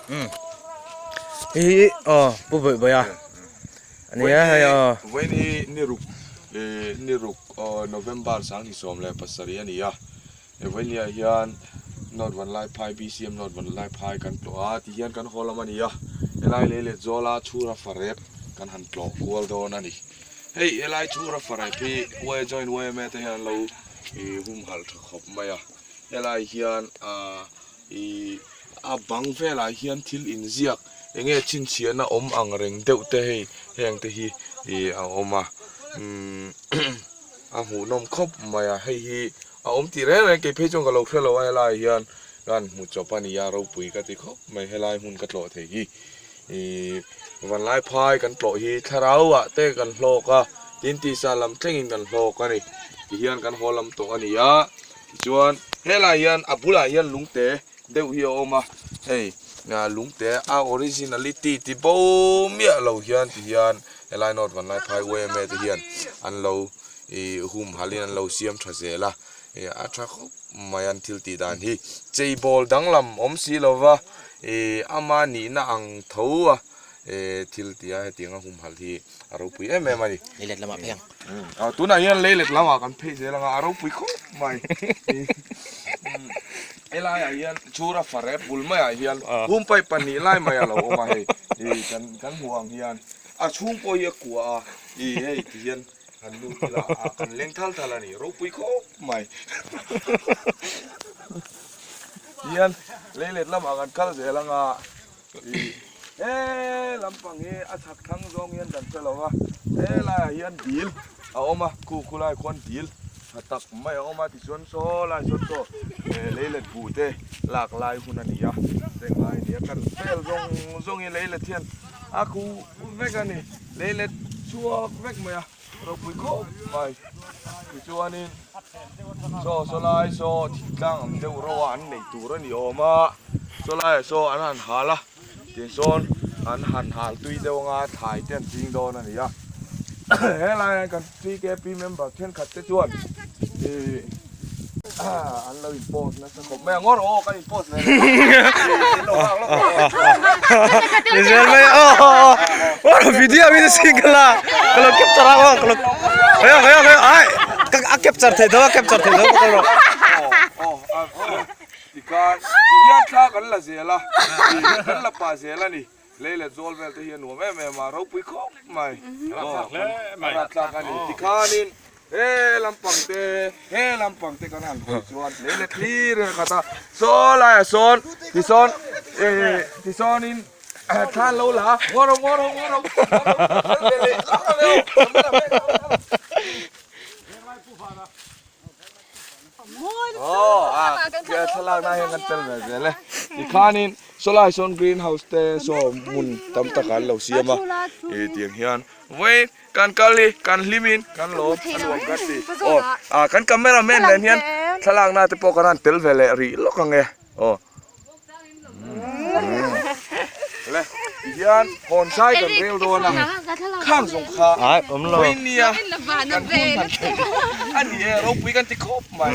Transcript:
Umm hei hi aw pu bawih bawih a ania hei aw. Vawiin hi ni ruk ni ruk November 27 a ni a vawiin ni ah hian North Vanlaiphai BCM North Vanlaiphai kan tlawh a tihian kan haw lam a ni a helai lei let zawla chhura farep kan han tlawh kual dawn a ni hei helai chhura farep hi Y join yma te hian an lo humhalh tha khawp mai a helai hian ah Ih a bang velah hian thil inziak eng nge chhinchhiahna awm ang reng deuh te hei heng te hi ih a awm a umm a hmuhnawm khawp mai a hei hi a awm tih reng reng kei phei chuan ka lo hre lo a helaiah hian ka han hmu chawp a ni a ropui ka ti khawp mai helai hmun ka tlawh thei hi ih vanlai phai kan tlawh hi thlarau ah te kan hlawk a tin tisa lam thlengin kan hlawk a ni tihian kan haw lam tawh a ni a. Tichuan helaiah hian a bulah hian lungte deuh hi a awm a, hei lungte a originality ti bo miah lo hian ti hian helai North Vanlaiphai yma te hian an lo ih humhalhin an lo siam tha zel a, ih a tha khawp mai an thil tih dan hi cheibawl danglam awm si lova ih ama nihna ang tho a thil tih a hetiang a humhalh hi a ropui em em a ni. Leilet lamah phei ang. Tunah hian leilet lamah kan phei zel anga a ropui khawp mai. Helaiah hian chhura fare bul maiah hian humpai pahnih lai mai a lo awm a hei kan kan hmuh ang hian a chhung pawh hi a kua a ih hei ti hian han lut ila a kan leng thal thal a ni ropui khawp mai. Tihian leilet lamah kan kal zel anga. He lampang hi a chhak thlang zawng hian kan hre lo a, he laiah hian dil a awm a, khu khu lai khuan dil tha tak mai a awm a, tichuan saw lai sawn saw leilet buh te lak lai hun a ni a, seng lai a ni a, kan vel zawng zawng hi leilet hian a khuh vek a ni, leilet chhuak vek mai a. Ropui khawp mai tichuanin saw saw lai saw thingtlang ang deuh ro a an nei tur a ni awm a saw laiah saw an han hal a tichuan an han hal tui deuh anga thlai te an ching dawn a ni a helai ah hian kan TKP member thenkhat te chuan ih an lo in post nasa khawp mai a ngaw rawh aw kan in post ve Israel mai aw aw aw video min single a ka lo capture a aw ka lo hei hei hei ai ka a capture thei tho a capture thei tho ka lo tikhan tihian thla kan la zel a kan la pah zel a ni lei leh zawl vel te hi a nuam em em a ropui khawp mai a rapthlak a ni tikhanin He lampang te he lampang te kan han hawi chuan lei let thlir in a khat a saw laiah sawn tisawn eh tisawnin thla an lo la a ngaw rawh ngaw rawh ngaw rawh aw a thlalak na hian kan tel ve zel e tikhanin saw lai sawn green house te saw hmun tam tak an lo siam a ih tiang hian vawiin Kan kal hi kan hlim in kan lawm a nuam kan ti. Aw ah kan camera man nen hian thlalak na te pawh kan han tel ve leh rih lawk ang e. Aw. Le tihian hawn sai kan rel dawn a khang zawng kha vawinia kan hun han thei a ni e ropui kan ti khawp mai.